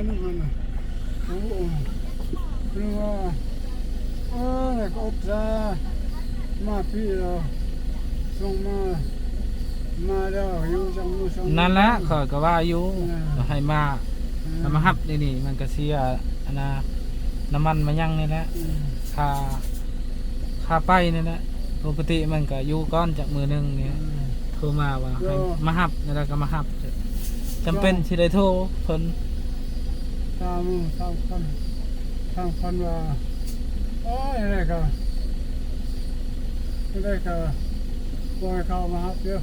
ນັ້ນນະ ໂອ້ ເພິ່ນວ່າ ໂອ້ຍ ກໍອົດສາ ມາປີແລ້ວ ສົ່ງມາ ມາແລ້ວ ຢູ່ຈັກມື້ສອງມື້ ນັ້ນແຫຼະ ຂ້ອຍກໍວ່າຢູ່ ເອີ ໃຫ້ມາ ເອີ ໃຫ້ມາຮັບນີ້ ນີ້ ມັນກໍເສຍ ອັນນ່າ ນ້ຳມັນມາຫຍັງນີ້ແຫຼະ ເອີ ຄ່າ ຄ່າໄປນີ້ແຫຼະ ປົກກະຕິມັນກໍຢູ່ກ່ອນຈັກມື້ໜຶ່ງນີ້ ເອີ ໂທມາວ່າໃຫ້ ເອີ ມາຮັບ ແລ້ວກໍມາຮັບ ຈຳເປັນ ເອີ ຊິໄດ້ໂທເພິ່ນ ສາມ ສາມຄົນ ສາມຄົນວ່າ ໂອ້ຍ ໄດ້ກໍ ໄດ້ກໍ ບໍ່ໃຫ້ເຂົາມາຮັບເດີ້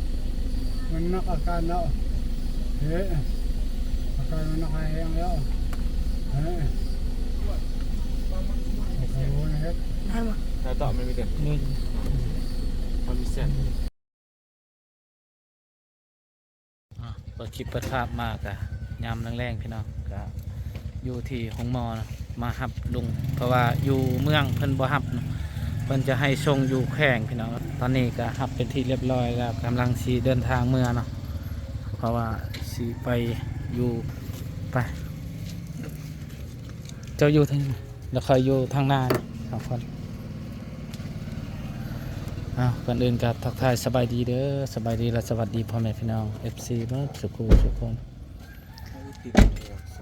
ມັນໜັກອາການແລ້ວ ເອີ ອາການມັນໜັກແຮງແລ້ວ ເອີ ເຂົາບໍ່ໃຫ້ເຮັດ ໄດ້ບໍ່? ໄດ້ຕໍ່ ມັນມີເດ ອືມ ມັນມີແສງ ອ່ະ ເປີດຄລິບເປີດພາບມາກະຍາມແລງໆ ພີ່ນ້ອງ ກະຢູ່ທີ່ໂຮງໝໍເນາະ ມາຮັບລຸງ ເພາະວ່າຢູ່ເມືອງເພິ່ນບໍ່ຮັບເນາະ ເພິ່ນຈະໃຫ້ສົ່ງຢູ່ແຂວງ ພີ່ນ້ອງ. ຕອນນີ້ກະຮັບເປັນທີ່ລຽບຮ້ອຍແລ້ວ ກຳລັງຊິເດີນທາງເມືອເນາະ ເພາະວ່າຊິໄປຢູ່ ໄປ ເຈົ້າຢູ່ທາງ ແລ້ວຂ້ອຍຢູ່ທາງໜ້າສອງຄົນ. ອ້າວ ກ່ອນອື່ນກໍທັກທາຍສະບາຍດີເດີ ສະບາຍດີ ແລະ ສະຫວັດດີພໍ່ແມ່ພີ່ນ້ອງ ເອັຟຊີ ເບິດສູ່ຜູ້ສູ່ຄົນ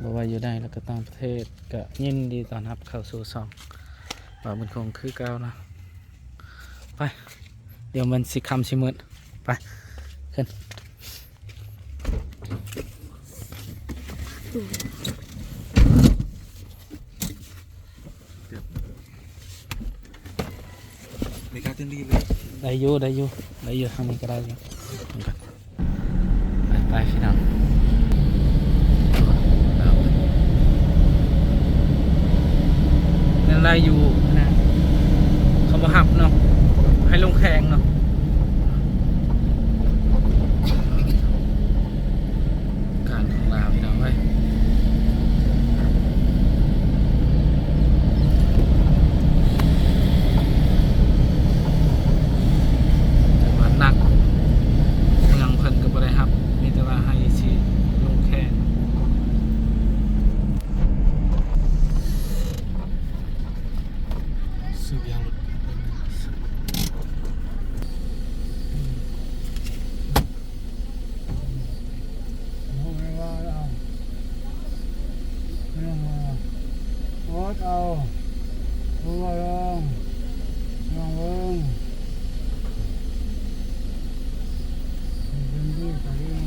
ບໍ່ວ່າຢູ່ໃນ ແລະ ກໍຕ່າງປະເທດ ກໍຍິນດີຕ້ອນຮັບເຂົ້າສູ່ຊ່ອງບ່າວບຸນຄົງຄືເກົ່ານະ. ໄປ ດຽວມັນຊິຄ່ຳຊິມືດ ໄປ ຂຶ້ນ. ເມກາຕື່ນດີເລີຍ ໄດ້ຢູ່ ໄດ້ຢູ່ ໄດ້ຢູ່ ທາງນີ້ກໍໄດ້ຢູ່ ໄປໆ ພີ່ນ້ອງ ຍັງໄດ້ຢູ່ນະ ເຂົາບໍ່ຮັບເນາະ ໃຫ້ລົງແຂວງເນາະ. ການຂອງລາວ ພີ່ນ້ອງເອີຍ ຖືວ່າໜັກ ເມືອງເພິ່ນກໍບໍ່ໄດ້ຮັບ ມີແຕ່ວ່າໃຫ້ຊິລົງແຂວງ ຊື້ຢາງລົດ.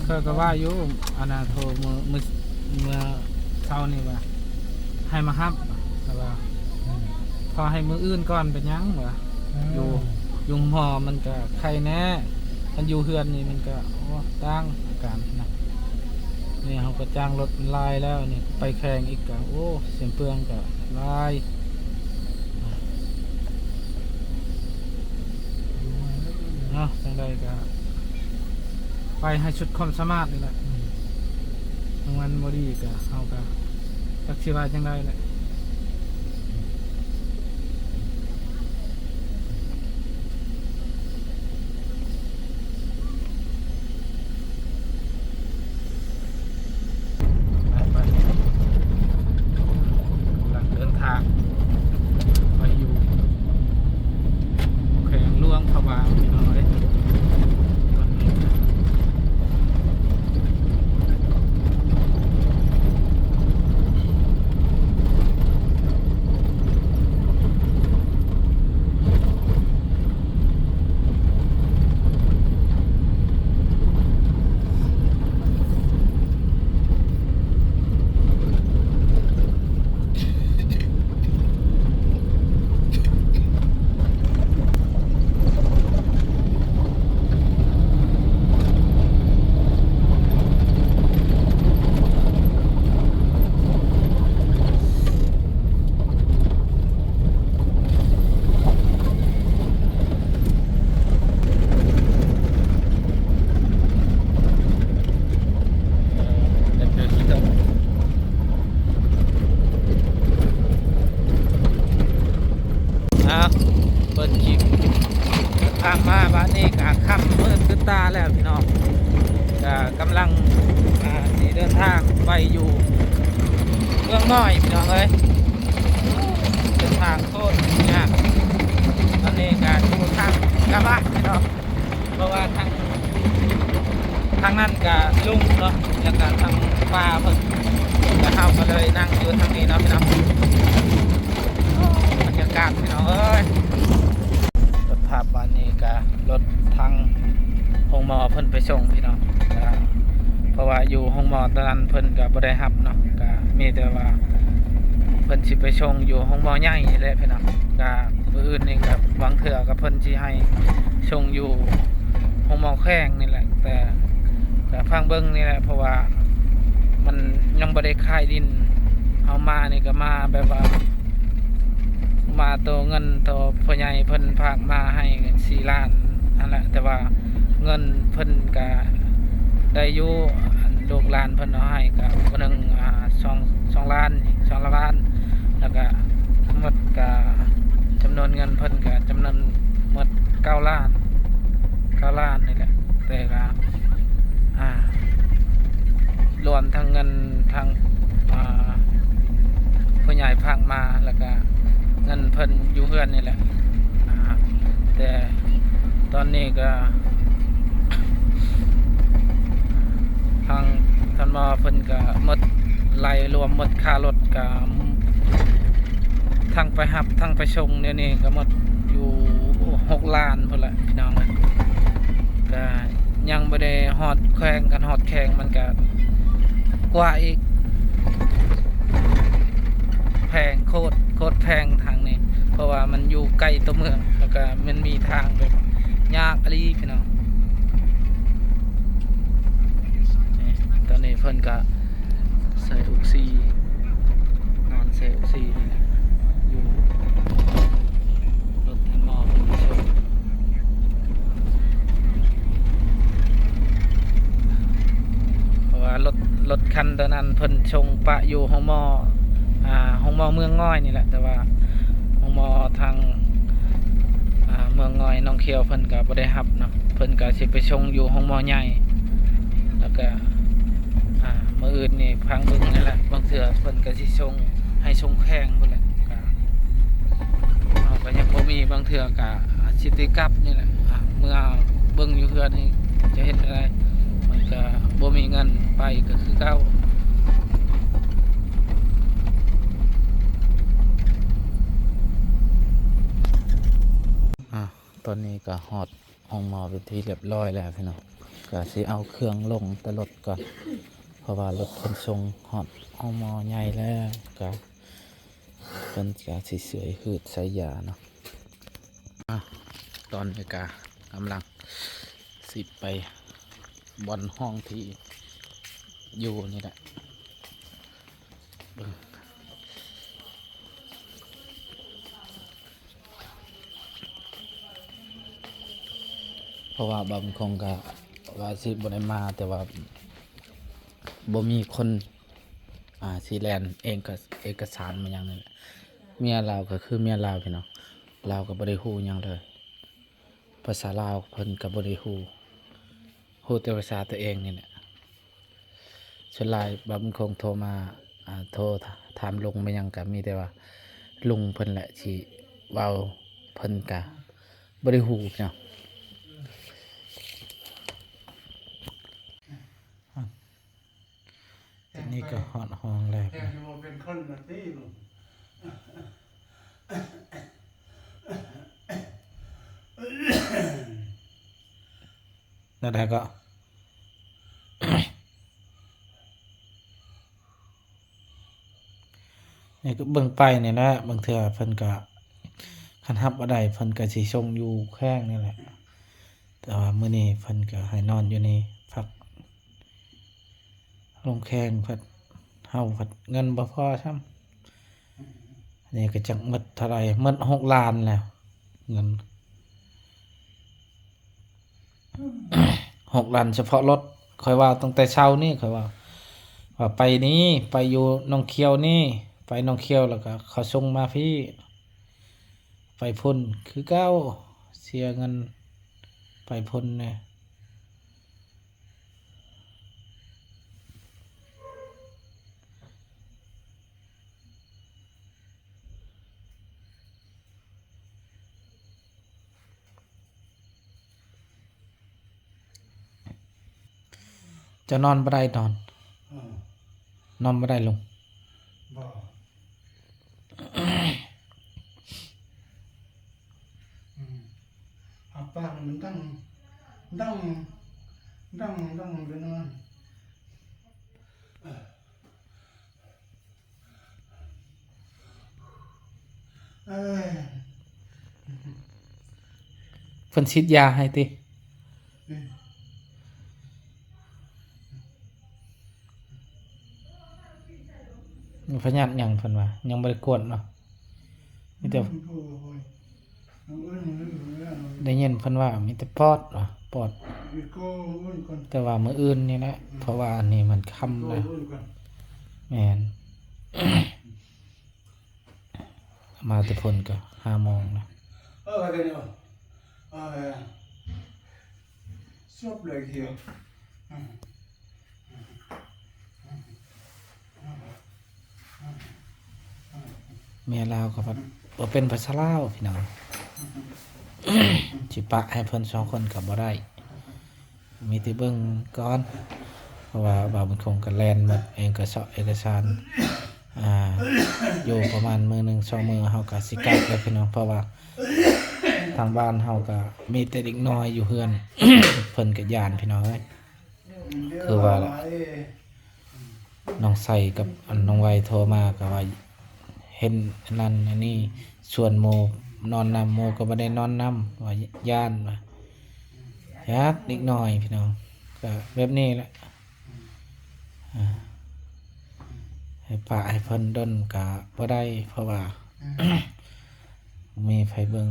ຂ້ອຍກໍວ່າຢູ່ ອັນນ່າ ໂທມື້ ມື້ ເມື່ອເຊົ້ານີ້ວ່າ ໃຫ້ມາຮັບ ແຕ່ວ່າ ຂໍໃຫ້ມື້ອື່ນກ່ອນ ເປັນຫຍັງວະ ເອີ ຢູ່ ຢູ່ໂຮງໝໍມັນກະໄຄແນ່ ຄັນຢູ່ເຮືອນນີ້ມັນກະ ໂອ້ ຕ່າງອາການນະ ນີ້ເຮົາກະຈ້າງລົດຫຼາຍແລ້ວ ນີ້ໄປແຂວງອີກກະ ໂອ້ ສິ້ນເປືອງກະຫຼາຍເນາະ ຈັ່ງໃດກະ ໄປໃຫ້ສຸດຄວາມສາມາດນີ້ແຫຼະ ອືມ ຖ້າມັນບໍ່ດີກະ ເຮົາກະຈັກຊິວ່າຈັ່ງໃດແຫຼະ ໄປໆ ກຳລັງເດີນທາງໄປຢູ່ ແຂວງຫຼວງພະບາງ ພີ່ນ້ອງເອີຍ ຕອນນີ້ ເມືອງນ້ອຍພີ່ນ້ອງເອີຍ ເສັ້ນທາງໂຄດຍາກ. ຕອນນີ້ກໍຢູ່ທາງກະບະພີ່ນ້ອງ ເພາະວ່າທາງ ທາງນັ້ນກະລຸ່ມເນາະ ແລ້ວກະທາງປ່າເພິ່ນ ແລ້ວເຮົາກໍເລີຍນັ່ງຢູ່ທາງນີ້ເນາະພີ່ນ້ອງ. ບັນຍາກາດພີ່ນ້ອງເອີຍ ລົດພາບບ້ານນີ້ກະລົດທາງໂຮງໝໍເພິ່ນໄປສົ່ງພີ່ນ້ອງ. ກະເພາະວ່າຢູ່ໂຮງໝໍຕອນນັ້ນເພິ່ນກະບໍ່ໄດ້ຮັບເນາະ ກະມີແຕ່ວ່າເພິ່ນຊິໄປສົ່ງຢູ່ໂຮງໝໍໃຫຍ່ນີ້ແຫຼະພີ່ນ້ອງ. ກະມື້ອື່ນນີ້ກະບາງເທື່ອກະເພິ່ນຊິໃຫ້ສົ່ງຢູ່ໂຮງໝໍແຂວງນີ້ແຫຼະ ແຕ່ກະຟັງເບິ່ງນີ້ແຫຼະ ເພາະວ່າມັນຍັງບໍ່ໄດ້ຂາຍດິນ. ເຮົາມານີ້ກະມາແບບວ່າ ມາໂຕເງິນໂຕພໍ່ໃຫຍ່ເພິ່ນຝາກມາໃຫ້ສີ່ລ້ານຫັ້ນແຫຼະ ແຕ່ວ່າເງິນເພິ່ນກະໄດ້ຢູ່ ອັນລູກຫຼານເພິ່ນເອົາໃຫ້ກະຜູ້ໜຶ່ງ ອ່າ ສອງ ສອງລ້ານ ສອງລ້ານ ແລ້ວກະໝົດກະຈຳນວນເງິນເພິ່ນກະຈຳນວນໝົດເກົ້າລ້ານ ເກົ້າລ້ານນີ້ແຫຼະ ແຕ່ກະ ອ່າ ລວມທັງເງິນທາງ ອ່າ ຜູ້ໃຫຍ່ຝາກມາ ແລ້ວກະເງິນເພິ່ນຢູ່ເຮືອນນີ້ແຫຼະ ອ່າ ແຕ່ຕອນນີ້ກະທາງທ່ານໝໍເພິ່ນກະໝົດ ໄລ່ລວມໝົດຄ່າລົດກະ ທັງໄປຮັບທັງໄປສົ່ງດຽວນີ້ກະໝົດຢູ່ຫົກລ້ານພຸ້ນແຫຼະພີ່ນ້ອງເອີຍ. ກະຍັງບໍ່ໄດ້ຮອດແຂວງ ຄັນຮອດແຂວງມັນກະກວ່າອີກ ແພງ ໂຄດ ໂຄດແພງທາງນີ້ ເພາະວ່າມັນຢູ່ໃກ້ຕົວເມືອງ ແລ້ວກະມັນມີທາງແບບຍາກອີ່ຫຼີພີ່ນ້ອງ. ນີ້ ຕອນນີ້ເພິ່ນກະໃສ່ອົກຊີ ນອນໃສ່ອົກຊີນີ້ແຫຼະ ຢູ່ ລົດທ່ານໝໍເພິ່ນໄປສົ່ງ ເພາະວ່າລົດ ລົດຄັນໂຕນັ້ນເພິ່ນສົ່ງປະຢູ່ໂຮງໝໍ ອ່າ ໂຮງໝໍເມືອງງອຍນີ້ແຫຼະ ແຕ່ວ່າໂຮງໝໍທາງ ອ່າ ເມືອງງອຍໜອງຂຽວເພິ່ນກະບໍ່ໄດ້ຮັບເນາະ ເພິ່ນກະຊິໄປສົ່ງຢູ່ໂຮງໝໍໃຫຍ່ ແລ້ວກະ ອ່າ ມື້ອື່ນນີ້ຟັງເບິ່ງນີ້ແຫຼະ ບາງເທື່ອເພິ່ນກະຊິສົ່ງ ໃຫ້ສົ່ງແຂວງພຸ້ນແຫຼະ ກະ ເຮົາກະຍັງບໍ່ມີ ບາງເທື່ອກະອາດຊິຕິກັບນີ້ແຫຼະ ອ່າ ເມືອເບິ່ງຢູ່ເຮືອນນີ້ຈະເຮັດແນວໃດ ມັນກະບໍ່ມີເງິນໄປກະຄືເກົ່າ. ອ່າ ຕອນນີ້ກະຮອດໂຮງໝໍເປັນທີ່ລຽບຮ້ອຍແລ້ວພີ່ນ້ອງ ກະຊິເອົາເຄື່ອງລົງແຕ່ລົດກ່ອນ ເພາະວ່າລົດຂົນສົ່ງຮອດໂຮງໝໍໃຫຍ່ແລ້ວ ກະ ເພິ່ນກະຊິຊ່ວຍຫືດໃສ່ຢາເນາະ. ອ່ະ ຕອນນີ້ກະກຳລັງຊິໄປບ່ອນຫ້ອງທີ່ຢູ່ນີ້ແຫຼະ ເບິ່ງ ເພາະວ່າບ່າວບຸນຄົງກະວ່າຊິບໍ່ໄດ້ມາ ແຕ່ວ່າບໍ່ມີຄົນ ອ່າ ຊິແລ່ນເອກະ ເອກະສານມາຫຍັງນີ້ແຫຼະ. ເມຍລາວກະຄືເມຍລາວພີ່ນ້ອງ ລາວກະບໍ່ໄດ້ຮູ້ຫຍັງເລີຍ ພາສາລາວເພິ່ນກະບໍ່ໄດ້ຮູ້ ຮູ້ແຕ່ພາສາຕົວເອງນີ້ແຫຼະ. ສ່ວນຫຼາຍບ່າວບຸນຄົງໂທມາ ອ່າ ໂທຖາມລຸງແມ່ນຫຍັງກະມີແຕ່ວ່າລຸງເພິ່ນແຫຼະຊິເວົ້າ ເພິ່ນກະບໍ່ໄດ້ຮູ້ເນາະ. ຕອນນີ້ກໍຮອດຫ້ອງແລ້ວ ແທບຊິບໍ່ເປັນຄົນລະຕິລຸງ. ແນວໃດກໍ ນີ້ກໍເບິ່ງໄປນີ້ແຫຼະ ບາງເທື່ອເພິ່ນກໍ ຄັນຮັບບໍ່ໄດ້ເພິ່ນກໍຊິສົ່ງຢູ່ແຂວງນີ້ແຫຼະ ແຕ່ວ່າມື້ນີ້ເພິ່ນກໍໃຫ້ນອນຢູ່ນີ້ ພັກ ລົງແຂວງພັດ ເຮົາພັດເງິນບໍ່ພໍຊ້ຳ. ອັນນີ້ກໍຈັກໝົດເທົ່າໃດ ໝົດຫົກລ້ານແລ້ວ ເງິນຫົກລ້ານສະເພາະລົດ. ຂ້ອຍວ່າຕັ້ງແຕ່ເຊົ້ານີ້ ຂ້ອຍວ່າ ວ່າໄປນີ້ ໄປຢູ່ໜອງຂຽວນີ້ ໄປໜອງຂຽວແລ້ວກໍເຂົາສົ່ງມາພີ້ ໄປພຸ້ນຄືເກົ່າ ເສຍເງິນໄປພຸ້ນແດ່. ຈະນອນບໍ່ໄດ້ນອນ. ເອີ ນອນບໍ່ໄດ້ລຸງ. ບໍ່ ອືມ ຫາກປາກມັນດັງ ດັງ ດັງ ດັງເປັນອັນນັ້ນ. ເອີ ເພິ່ນສີດຢາໃຫ້ຕິ? ອືມ ພະຍາດຫຍັງເພິ່ນວ່າ ຍັງບໍ່ໄດ້ກວດເນາະ ມີແຕ່ ອືມ ໄດ້ຍິນເພິ່ນວ່າມີແຕ່ປອດວ່າ ປອດ ແຕ່ວ່າມື້ອື່ນນີ້ແຫຼະ ເພາະວ່າອັນນີ້ມັນຄ່ຳແລ້ວ. ແມ່ນ ມາແຕ່ພຸ້ນກໍຫ້າໂມງແລ້ວ. ເມຍລາວກໍພັດບໍ່ເປັນພາສາລາວພີ່ນ້ອງ ຊິປະໃຫ້ເພິ່ນສອງຄົນກໍບໍ່ໄດ້ ມີແຕ່ເບິ່ງກ່ອນ ເພາະວ່າບ່າວບຸນຄົງກໍແລ່ນໝົດເອກະເສາະເອກະສານ ອ່າ ຢູ່ປະມານມື້ໜຶ່ງສອງມື້ເຮົາກໍຊິກັບແລ້ວພີ່ນ້ອງ ເພາະວ່າທາງບ້ານເຮົາກໍມີແຕ່ເດັກນ້ອຍຢູ່ເຮືອນ ເພິ່ນກໍຢ້ານພີ່ນ້ອງເອີຍ. ຄືວ່າແຫຼະ ນ້ອງໄຊກັບອັນນ້ອງໄວໂທມາກໍວ່າເຫັນອັນນັ້ນອັນນີ້ ຊວນໝູ່ນອນນຳ ໝູ່ກໍບໍ່ໄດ້ນອນນຳ ວ່າຢ້ານວ່າ ຈັກເດັກນ້ອຍພີ່ນ້ອງ ກໍແບບນີ້ແຫຼະ ອ່າ ໃຫ້ປະໃຫ້ເພິ່ນດົນກໍບໍ່ໄດ້ ເພາະວ່າ ບໍ່ມີໃຜເບິ່ງ.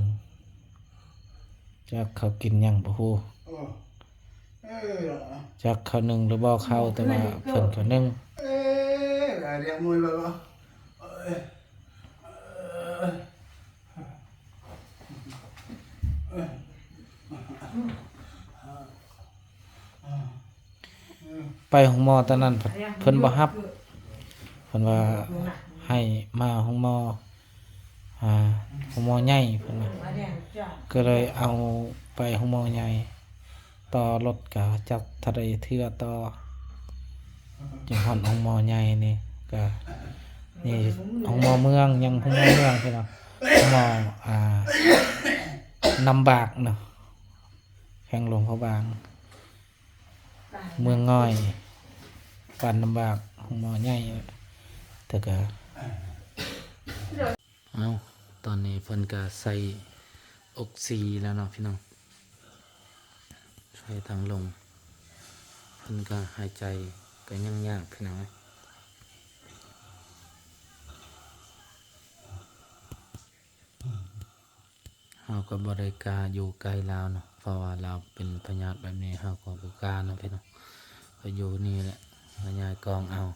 ຈັກເຂົາກິນຫຍັງບໍ່ຮູ້ ເອີ ຈັກເຂົາໜຶ້ງຫຼືບໍ່ເຂົ້າ ແຕ່ວ່າເພິ່ນກໍໜຶ້ງ. ໄປໂຮງໝໍຕອນນັ້ນ ເພິ່ນບໍ່ຮັບ ເພິ່ນວ່າໃຫ້ມາໂຮງໝໍ ອ່າ ໂຮງໝໍໃຫຍ່ ເພິ່ນວ່າ ກໍເລີຍເອົາໄປໂຮງໝໍໃຫຍ່ ຕໍ່ລົດກະຈັກເທົ່າໃດເທື່ອຕໍ່ ຈົນຮອດໂຮງໝໍໃຫຍ່ນີ້ ກະນີ້ໂຮງໝໍເມືອງ ຍັງໂຮງໝໍເມືອງ ເພິ່ນວ່າໂຮງໝໍ ອ່າ ນ້ຳບາກເນາະ ແຂວງຫຼວງພະບາງ. ເມືອງງອຍ ບ້ານນ້ຳບາກ ໂຮງໝໍໃຫຍ່ ແຕ່ກະ ເອົ້າ ຕອນນີ້ເພິ່ນກະໃສ່ອົກຊີແລ້ວເນາະພີ່ນ້ອງ ໃສ່ຖັງລົງ ເພິ່ນກະຫາຍໃຈກະຍັງຍາກພີ່ນ້ອງ. ເຮົາກໍບໍ່ໄດ້ກ້າຢູ່ໃກ້ລາວເນາະ ເພາະວ່າລາວເປັນພະຍາດແບບນີ້ ເຮົາກໍບໍ່ກ້າເນາະພີ່ນ້ອງ ກໍຢູ່ນີ້ແຫຼະ ມາຍ້າຍກອງເອົາ.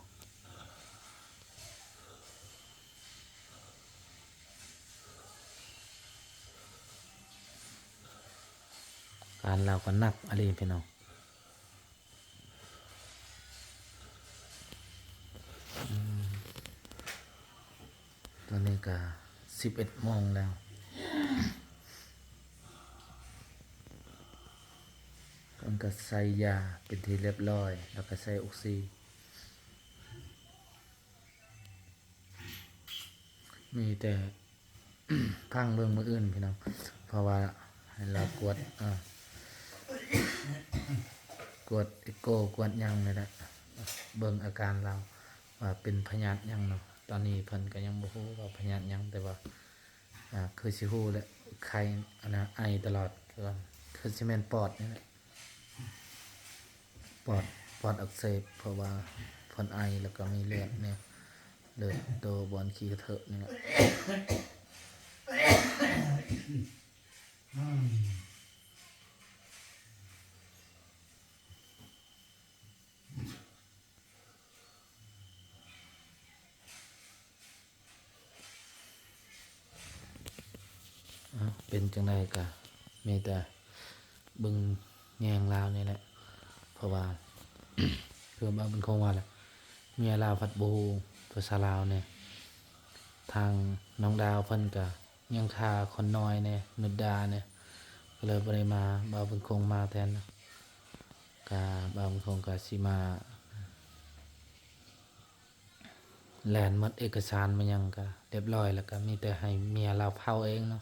ການລາວກໍໜັກອີ່ຫຼີພີ່ນ້ອງ. ອືມ ຕອນນີ້ກະສິບເອັດໂມງແລ້ວ ເພິ່ນກະໃສ່ຢາເປັນທີ່ລຽບລ້ອຍ ແລ້ວກະໃສ່ອົກຊີ. ມີແຕ່ ຟັງເບິ່ງມື້ອື່ນພີ່ນ້ອງ ເພາະວ່າໃຫ້ລາວກວດ ເອີ ກວດເອັກໂກ ກວດຫຍັງນີ້ແຫຼະ ເບິ່ງອາການລາວວ່າເປັນພະຍາດຫຍັງເນາະ. ຕອນນີ້ເພິ່ນກໍຍັງບໍ່ຮູ້ວ່າພະຍາດຫຍັງ ແຕ່ວ່າ ອ່າ ຄືຊິຮູ້ແຫຼະ ໄຂ້ ອັນນ່າ ໄອຕະຫຼອດ ຄືຊິແມ່ນປອດນີ້ແຫຼະ. ປອດ ປອດອັກເສບ ເພາະວ່າເພິ່ນໄອ ແລ້ວກໍມີເລືອດແດ່ ເລືອດໂຕບ່ອນຂີ້ກະເທີະນີ້ແຫຼະ. ເປັນຈັ່ງໃດກະມີແຕ່ເບິ່ງແຍງລາວນີ້ແຫຼະ ເພາະວ່າ ຄືບາງຄົນວ່າແຫຼະ ເມຍລາວພັດບໍ່ຮູ້ພາສາລາວແດ່. ທາງນ້ອງດາວເພິ່ນກະຍັງຄາຄົນນ້ອຍແດ່ ນຸດດາແດ່ ກໍເລີຍບໍ່ໄດ້ມາ ບ່າວບຸນຄົງມາແທນ. ກະບ່າວບຸນຄົງກະຊິມາແລ່ນໝົດເອກະສານມາຫຍັງກະຮຽບຮ້ອຍ ແລ້ວກະມີແຕ່ໃຫ້ເມຍລາວເຝົ້າເອງເນາະ.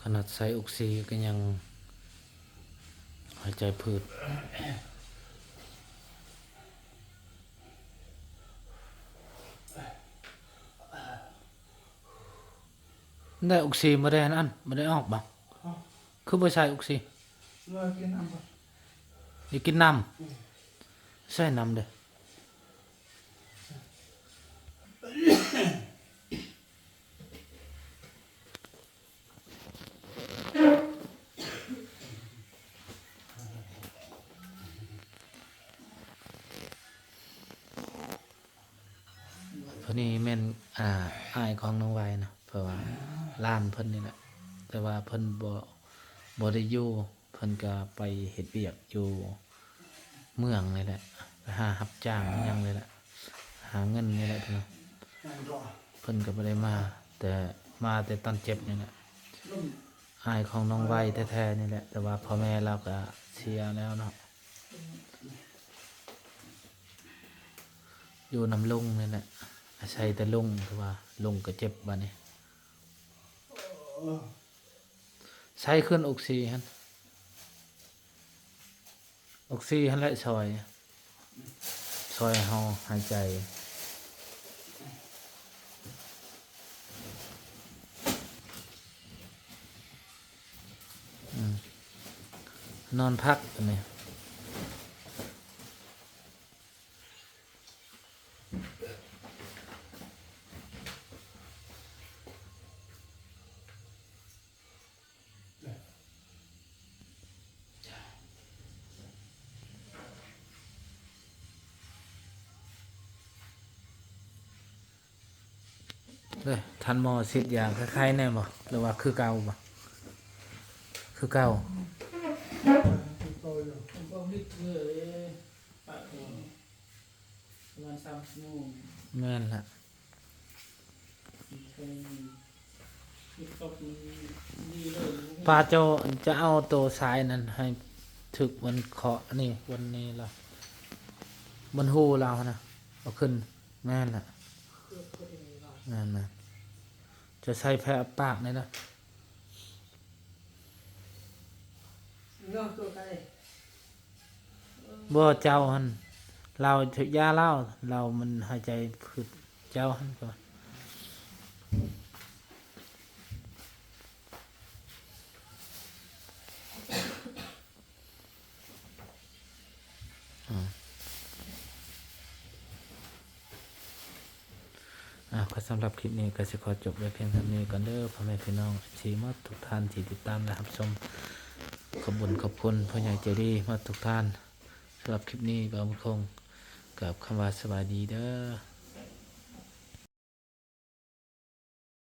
ຂະໜາດໃສ່ອົກຊີກໍຍັງຫາຍໃຈຜືດ. ໄດ້ອົກຊີບໍ່ໄດ້ອັນນັ້ນ ບໍ່ໄດ້ອອກບໍ່? ຮະ? ຄືບໍ່ໃສ່ອົກຊີ? ເອີ ກິນນ້ຳບໍ່? ຢາກກິນນ້ຳ? ອືມ ໃສ່ນ້ຳເດີ້. ຜູ້ນີ້ແມ່ນ ອ່າ ອ້າຍຂອງນ້ອງໄວນະ ເພາະວ່າຫຼານເພິ່ນນີ້ແຫຼະ ແຕ່ວ່າເພິ່ນບໍ່ ບໍ່ໄດ້ຢູ່ ເພິ່ນກະໄປເຮັດວຽກຢູ່ເມືອງນີ້ແຫຼະ ໄປຫາຮັບຈ້າງຫຍັງນີ້ແຫຼະ ຫາເງິນນີ້ແຫຼະ ເພິ່ນ ເພິ່ນກະບໍ່ໄດ້ມາ ແຕ່ ມາແຕ່ຕອນເຈັບນີ້ແຫຼະ ອ້າຍຂອງນ້ອງໄວແທ້ໆນີ້ແຫຼະ ແຕ່ວ່າພໍ່ແມ່ລາວກະເສຍແລ້ວເນາະ. ຢູ່ນຳລຸງນີ້ແຫຼະ ອາໄສແຕ່ລຸງ ເພາະວ່າລຸງກໍເຈັບບາດນີ້. ໃສ່ຂຶ້ນອົກຊີຫັ້ນ ອົກຊີຫັ້ນແຫຼະ ຊ່ອຍ ຊ່ອຍເຮົາຫາຍໃຈ. ອືມ ນອນພັກອັນນີ້. ເດ້ ທ່ານໝໍສີດຢາໄຄໆແດ່ບໍ່ ຫຼືວ່າຄືເກົ່າບໍ່? ຄືເກົ່າ. ປະມານສາມຊົ່ວໂມງ. ແມ່ນລະ. ປາເຈົ້າຈະເອົາໂຕຊາຍນັ້ນໃຫ້ຖືກບ່ອນເຄາະນີ້ ບ່ອນນີ້ລະ ບ່ອນຫູລາວຫັ້ນນະ ເອົາຂຶ້ນ. ແມ່ນລະ ແມ່ນໆ ຈະໃສ່ແຜ່ປາກນີ້ລະ. ບໍ່ ເຈົ້າຫັ້ນ ລາວຖືກຢາລາວ ລາວມັນຫາຍໃຈຜືດ ເຈົ້າຫັ້ນກໍ ອາ ອ່າ ກໍສຳລັບຄລິບນີ້ກໍຊິຂໍຈົບໄວ້ພຽງເທົ່ານີ້ກ່ອນເດີ ພໍ່ແມ່ພີ່ນ້ອງ ເອັຟຊີ ໝົດທຸກທ່ານທີ່ຕິດຕາມ ແລະ ຮັບຊົມ. ຂອບບຸນຂອບຄຸນຜູ້ໃຫຍ່ໃຈດີໝົດທຸກທ່ານ. ສຳລັບຄລິບນີ້ ບ່າວບຸນຄົງ ກາບຄຳວ່າສະບາຍດີເດີ.